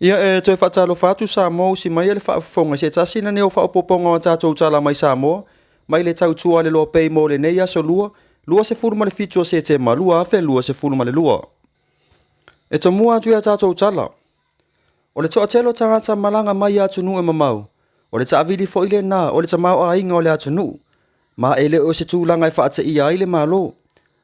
Ia e toe faatalofa atu Samoa usi mai le faafofoga i se tasi lenei o faaopoopoga o tatou tala mai Samoa mai le tautua a le Loa Pay mo lenei aso Lua, 27 o Setema 2022. E tomua atu i a tatou tala, o le toatele o tagata malaga mai i atunuu e mamao, o le taavili foi lena o le tamaoaiga o le atunuu, ma e le o se tulaga e faateia ai le Malo,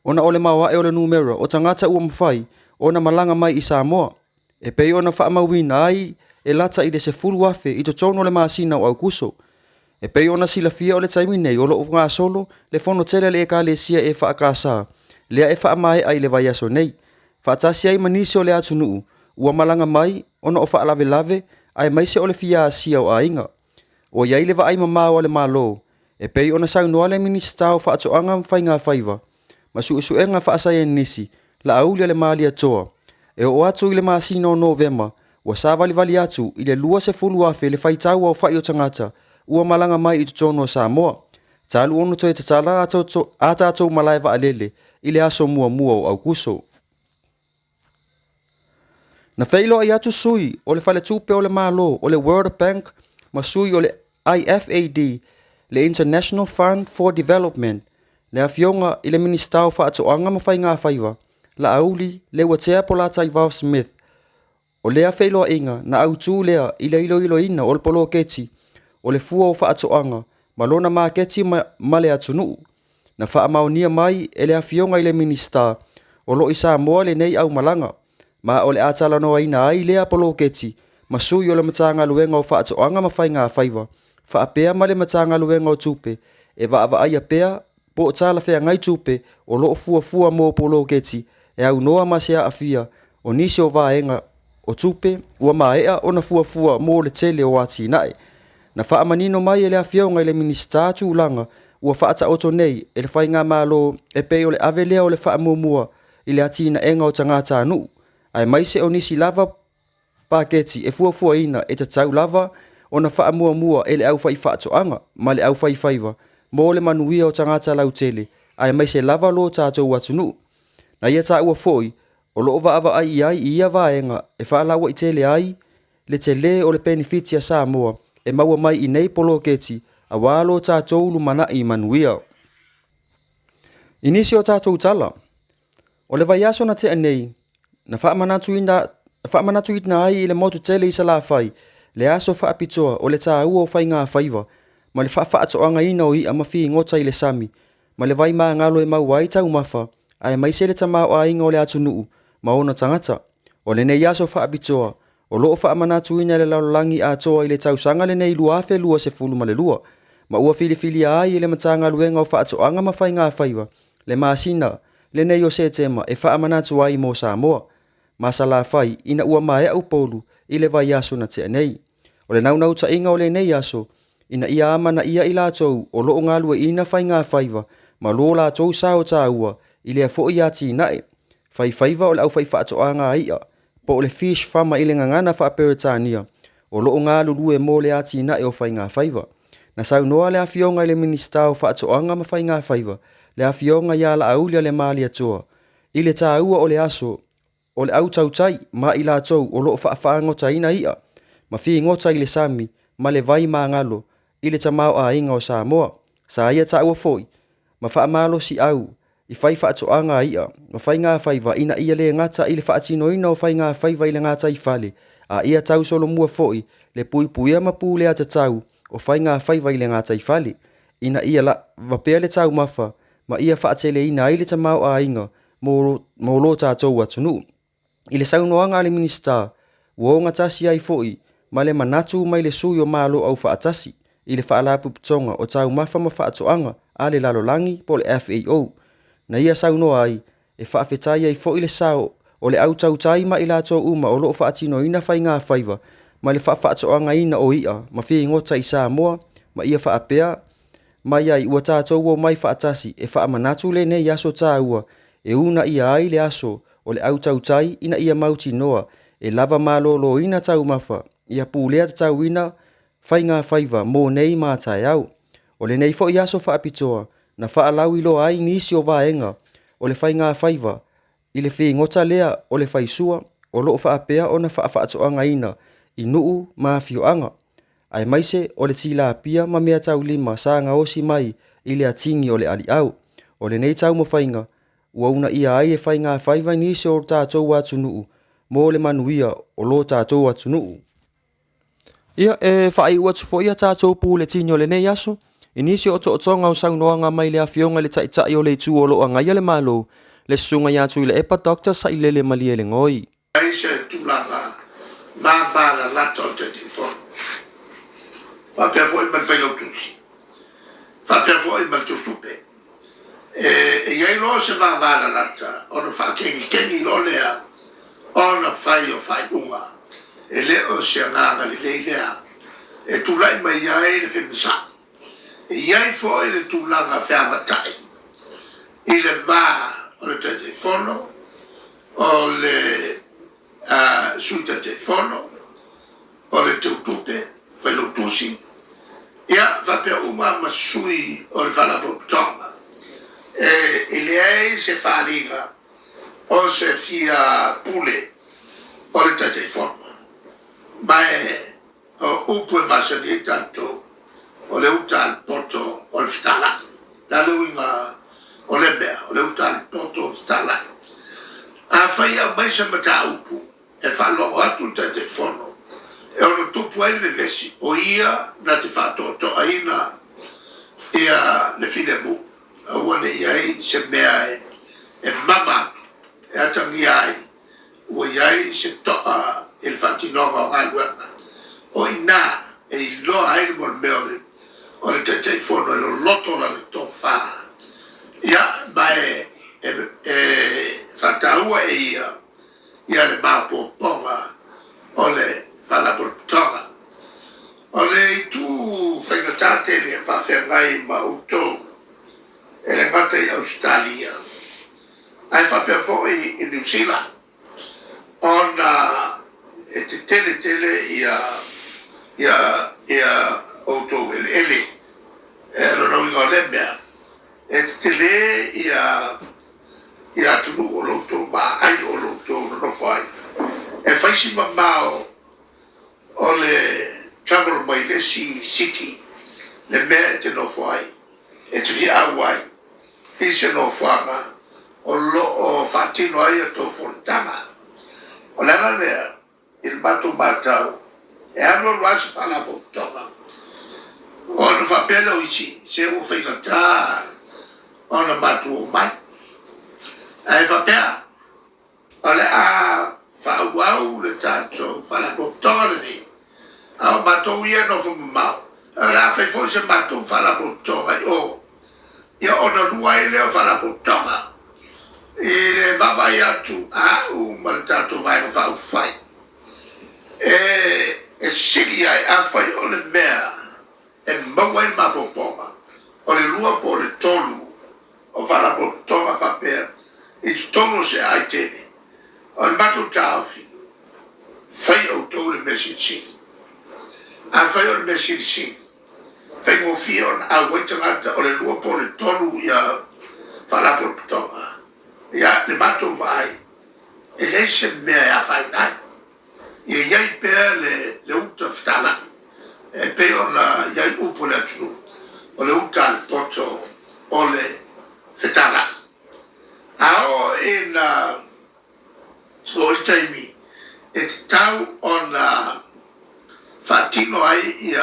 ona o le maoae o le numera o tagata ua mafai ona malaga mai i Samoa, e pei ona faamauina ai e lata i le 10,000 i totonu o le masina o Aokuso. E pei ona silafia o le taimi nei o lo o gasolo le fono tele a le Ekalesia EFKS lea e faamaea i le vaiaso nei, faatasi ai ma nisi o le atunuu ua malaga mai ona o faalavelave aemaise o le fia asia o aiga. Ua i ai le vaai mamao a le Malo e pei ona saunoa le Minisita o Faatoaga ma Faigafaiva ma Suesuega Faasaienisi Laaulialemalietoa, e oo atu i le masina o Novema ua savalivali atu i le 20,000 le faitau aofai o tagata ua malaga mai i totonu o Samoa, talu ona toe tatala a tatou malae vaalele i le aso 1 o Aokuso. Na feiloai atu sui o le Faletupe o le Malo o le World Bank ma sui o le IFAD, le International Fund for Development, le Afioga i le Minisita o Faatoaga ma Faigafaiva, Laauli Leuatea Polataivao Smith. O lea feiloaiga na autu lea i le iloiloina o le poloketi o le fua o faatoaga ma lona maketi ma le atunuu. Na faamaonia mai e le Afioga i le Minisita o lo o i Samoa lenei aumalaga, ma o le a talanoaina ai lea poloketi ma sui o le Matagaluega o Faatoaga ma Faigafaiva faapea ma le Matagaluega o Tupe e vaavaaia pea po o talafeagai tupe o lo o fuafua mo poloketi e aunoa ma se aafia o nisi o vaega o tupe ua maea ona fuafua mo le tele o atinae. Na faamanino mai e le Afioga i le Minisita tulaga ua faataoto nei e le Faigamalo e pei o le ave lea o le faamuamua i le atinaega o tagatanuu, aemaise o nisi lava paketi e fuafuaina e tatau lava ona faamuamua e le aufaifaatoaga ma le aufaifaiva mo le manuia o tagata lautele aemaise lava lo tatou atunuu. Na ia taua foi o lo o vaavaai i ai i ia vaega e faalauaitele ai le tele o le penefiti a Samoa e maua mai i nei poloketi aua lo tatou lumanai manuia. I nisi o tatou tala, o le vaiaso na tea nei, na faamanatuina ai i le motu tele i Salafai le aso faapitoa o le taua o faigafaiva ma le faafaatoagaina o i'a ma figota i le sami ma le vai magalo e maua ai taumafa aemaise le tamaoaiga o le atunuu ma ona tagata. O lenei aso faapitoa o lo o faamanatuina e le lalolagi atoa i le tausaga lenei 2022, ma ua filifilia ai e le Matagaluega o Faatoaga ma Faigafaiva le masina lenei o Setema e faamanatu ai mo Samoa ma Salafai ina ua maea Upolu i le vaiaso na tea nei. O le naunautaiga o lenei aso, ina ia amanaia i latou o lo o galueaiina faigafaiva ma lo latou sao taua i lea foi atinae faifaiva o le aufaifaatoaga a i'a po o le fish farmer i le gagana faa-Peretania o lo o galulue mo le atinae o faigafaiva. Na saunoa le Afioga i le Minisita o Faatoaga ma Faigafaiva, le Afioga ia Laaulialemalietoa, i le taua o le aso o le au tautai ma i latou o lo o faafaagotaina i'a ma figota i le sami ma le vai magalo i le tamaoaiga o Samoa. Sa ia taua foi ma faamalosiau i faifaatoaga a i'a ma faigafaiva ina ia le gata i le faatinoina o faigafaiva i le gataifale, a ia tausolomua foi le puipuia ma pulea tatau o faigafaiva i le gataifale, ina ia lava pea le taumafa ma ia faateleina ai le tamaoaiga mo lo tatou atunuu. I le saunoaga a le Minisita, ua ogatasi ai foi ma le manatu mai le sui o Malo Aufaatasi i le Faalapotopotoga o Taumafa ma Faatoaga a le Lalolagi po o le FAO, na ia saunoa ai, e faafetai ai foi le sao o le au tautai ma i latou uma o lo o faatinoina faigafaiva ma le faafaatoagaina o i'a ma figota i Samoa ma ia faapea mai ai ua tatou omai faatasi e faamanatu lenei aso taua e uunaia ai le aso o le au tautai ina ia mautinoa e lava maloloina taumafa ia pulea tatauina faigafaiva mo nei ma taeao. O lenei foi aso faapitoa na faalauiloa ai nisi o vaega o le faigafaiva i le figota lea o le faisua. o lo o faapea ona faafaatoagaina i nuu ma afioaga, aemaise o le tilapia ma meataulima sa gaosi mai i le atigi o le aliao. O lenei taumafaiga ua uunaia ai e faigafaiva nisi o lo tatou atunuu mo le manuia o lo tatou atunuu. Ia, e faaiu atu foi a tatou puletini o lenei aso i nisi o otootoga o saunoaga mai le Afioga i le Taitai o le Itu o lo o agaia le Malo, le Susuga ia Tuilaepa Doctor Sailele Malielegaoi. Ai se tulaga vavalalata o le Taitaifono, faapea foi ma le Failautusi, faapea foi ma le Teutupe. E i ai loa se vavalalata ona faakegikegi loa lea ona fai o faaiuga. E le o se agaga lelei lea e tulai mai ai le femesaai. E i ai foi le tulaga feavatai i le va o le Taitaifono, o le Sui Taitaifono, o le Teutupe, Failautusi, ia faapea uma ma sui o le Faalapotopotoga. E leai se faaaliga o se fia pule o le Taitaifono, ma o upu e masani ai tatou, o le uta a le poto o le fetalai. O le a le uiga o lea mea? O le uta a le poto o le fetalai. Afai e aumai se mataupu e faalogo atu le Taitaifono e ono tupu ai le vevesi, o ia na te faatoatoaina le filemu, aua ne i i ai se mea e mama atu e atagia ai ua i ai se toa i le faatinoga o galuega. O i ina e iloa ai le mea o le Taitaifono e loloto lana tofa, ma e faataua e ia le maopoopoga o le Faalapotopotoga. O le itu faigata tele e faafeagai ma outou e le gata i Ausetalia ae faapea foi i Niu Sila, ona e tetele tele outou eleele. O lona uiga o lea mea, e tetele atunuu o lo outou maaaai o lo outou nonofo ai. E fai si mamao o le travel mai le isi city le mea e te nofo ai, e te fia auai i se nofoaga o lo o faatino ai a outou fonotaga. O le ala lea i le matou matau, e alu alu lava se faalapotopotoga ona faapea lea o isi, se ua faigata ona matou omai. Ae faapea, o le a faaauau le tatou faalapotopotoga lenei, a o matou ia e nofo mamao, o le a fai foi se matou faalapotopotoga i o, ia ona lua ai lea o faalapotopotoga. I le vaavaai atu a au ma le tatou Vaega Faaupufai, e sili ai, afai o le mea e maua ai le maopoopoga, o le lua po o le tolu o faalapotopotoga faapea i totonu o se aai tele. O le matou taofi, fai e outou le mea silisili. Afai o le mea silisili, faigofie ona auai tagata, o le lua po o le tolu faalapotopotoga. Ia, le matou vaai, e leai se mea e afaina ai. Ia i ai pea le uta fetalai e pei ona i ai upu a le atunuu, o le uta a le poto o le fetalai. A oo ina oo i le taimi e tatau ona faatino ai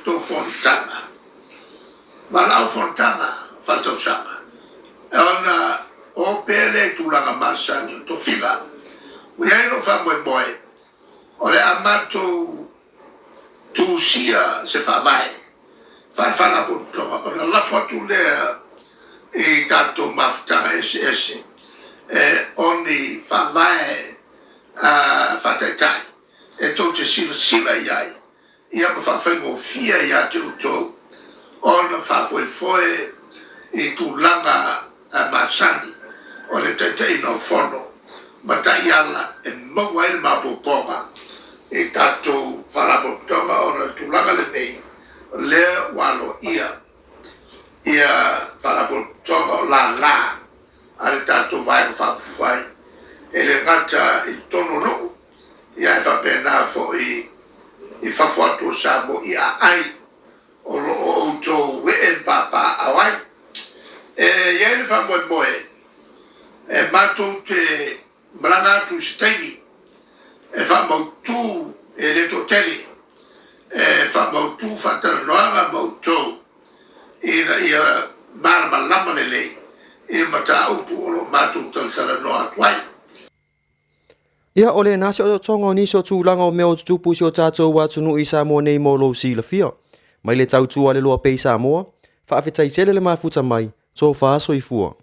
tou fonotaga, valaau fonotaga faaletausaga, ona o pea lea i tulaga masani o tofiga. Ua i ai lou faamoemoe o le a matou tusia se faavae faale-faalapotopotoga ona lafo atu lea i tatou mafutaga eseese o ni faavae faataitai e tou te silasila i ai ma faafaigofie ia te outou ona faafoefoe i tulaga masani o le taitaiina o fono ma taiala e maua ai le maopoopoga i tatou faalapotopotoga ona o le tulaga lenei o lea ua aloaia faalapotopotoga o lala a le tatou Vaega Faaupufai e le gata tagata i totonu o nuu, ia ae faapena foi i fafo atu o Samoa i aai o lo o outou ee ma papaaao ai. E i ai le faamoemoe e matou te malaga atu i se taimi e faamautu, e le toatele, e faamautu faatalanoaga ma outou ina ia malamalama lelei i mataupu o lo o matou talatalanoa atu ai. Ia, o lena se otootoga o nisi o tulaga o mea o tutupu i si o tatou atunuu i Samoa nei mo lou silafia. Mai le tautua a le Loa Pay Samoa, faafetai tele le mafuta mai, tofa soifua.